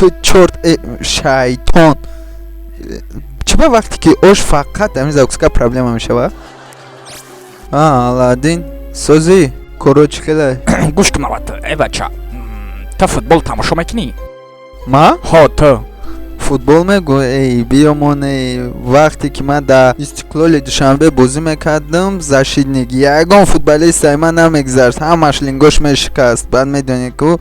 Ту чёрт, шайтон. Чӣ ба вақте ки ош фақат ҳамин закуска проблема мешава? А, Аладдин, созӣ? Коро чӣ хелай? Гӯш кун мара, э бача, ту футбол тамошо мекунӣ? Ма? Ҳо, ту. Футбол мегӯ, эй, биёмон, эй, вақте ки ман дар Истиқлоли Душанбе бозӣ мекардам, защитник, ягон футболист ай ман намегузашт, ҳамаш лингош мешикаст. Баъд медонӣ ку.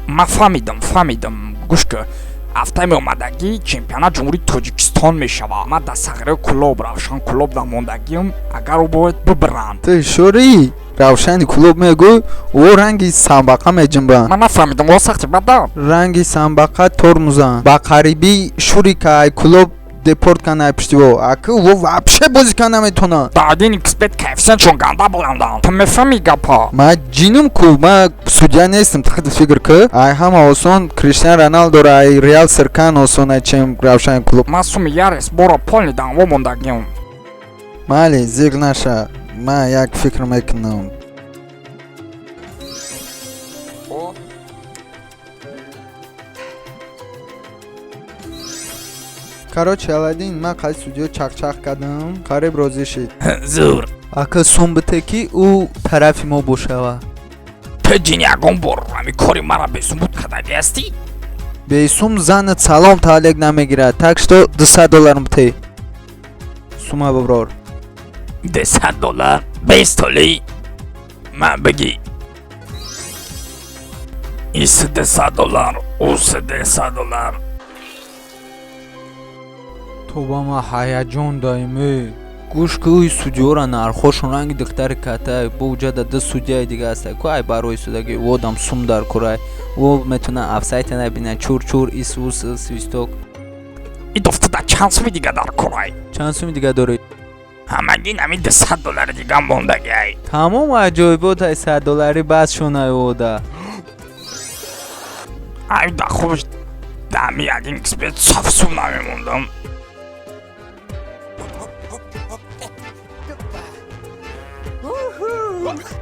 Ман фаҳмидам, фаҳмидам. Гӯш кун, ҳафтаи меомадагӣ чемпионат Ҷумҳурии Тоҷикистон мешавад. Ман дар сағираи Кӯлоб, Равшан Кӯлоб дар мондагиам. Агар ӯ бояд бибиранд. Ту шӯрӣ, Равшани Кӯлоб мегӯй, ӯ ранги самбақа меҷунбанд. Ман нафаҳмидам, о сахти бадан. Ранги самбақа тормузанд. Ба қарибӣ Шурика ай Кӯлоб депорт кан, ай пуштиво аки ӯ вообще бозӣ кан наметонад. Дар один xbet коэффициентшон ганда баландан, ту мефаҳмӣ гапа? Ман ҷинум ку, ман судья нестам. Ту худ фикр ку, ай ҳама осон Криштиан Роналдоро ай Реал сиркан осон ай, чем Равшани Кӯлоб. Ман суми ярес бора полный данво мондагиам. Майли, зиқ наша, ман як фикр мекунам. Короче, Аладдин, ман қайси судьё чақчақ кардам, қариб розӣ шид. Зур. Ака, сум бите, ки ӯ тарафи мо бошава. Ту ҷин, ягон бор ҳами кори мара бесумбут кардагӣ ҳастӣ? Бесум занат салом таалек намегирад, так что 200 доллар бите, сума биброр. 200 доллар бестоли ман бигӣ, иси 200 доллар, уси 200 доллар. То ба ман ҳаяҷон даиме. Гӯш ку, судьёра нархошон ранги духтари катай. Бо уҷада ду судьяи дига ҳаста ку, ай барои судаги одам сум дар курай, ӯ метавона офсайта набина, чур чур, ис ус свисток. И дофтада чанд суми дига дар курай? Чанд суми дига дорӣ? Ҳамагӣ нами 200 доллари дига мондагиай. Тамом, аҷоибот, ай 100 долларӣ бас шунай ода. Ай да хуш, дами один xbet саф сум намемондам.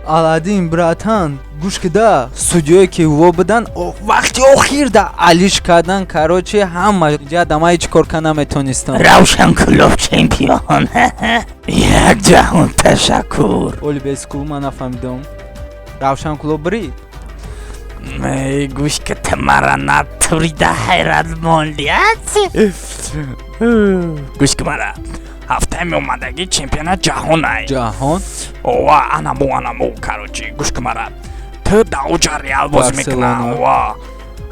Аладдин, братан, гӯш кида, судьёе ки во будан, вақти охир да алиш кардан. Короче, ҳама ҷа ман ҳеҷ кор кар наметонистам. Равшан Кӯлоб чемпион! Як ҷаҳон ташаккур. Оли беску, ман нафаҳмидам, Равшан Кӯлоб бирид? Гӯш ки, ту мара натурида ҳайрат монди. Гӯш ки мара, ҳафтаи меомадагӣ чемпионат ҷаҳонай. Ҷаҳон? Ова, анамо, анамо. Короче, гӯш ки мара, ту дар оҷа Реал бозӣ мекуна. Ова,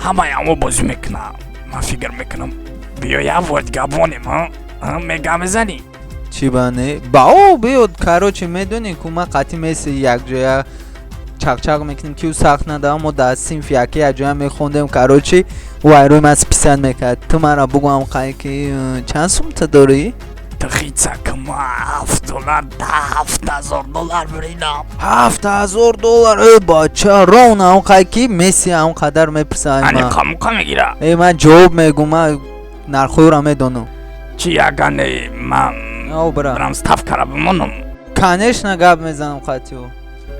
ҳамаи амо бозӣ мекуна. Ман фикр мекунам, биё як бор дига бонем, мега мезанӣ? Чӣ ба не, ба о биё. Короче, медонӣ ку, ман қатъи Месси якҷоя чақчақ мекунем, ки ӯ сахт надава. Мо дар синф яке якҷоя мехондем. Короче, ӯ айрӯи ман писанд мекард. Ту мара бугӯам қай ки чанд сум ту дорӣ? Тихица кма, 7 доллар да 7000 доллар биридам. 7000 доллар? Э, бача, ровно ам қай ки Месси ам қадар мепурсад. Аниқа мегира. Э, ман ҷавоб мегӯм, ман нархҳоро медонам. Чи ягане ман брам, ставкара бимонам? Конечно, гап мезанам қатъи ӯ.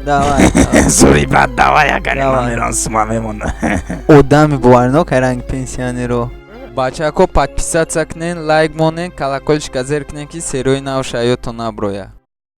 Давай. Зури, брат, давай, ягане ман мерам, сума мемонам. Одами боварнок, ранги пенсионеро. Бачако, подписаться кунен, лайк монен, колокольчика зер кунен, ки серои нав шаётон наброяд.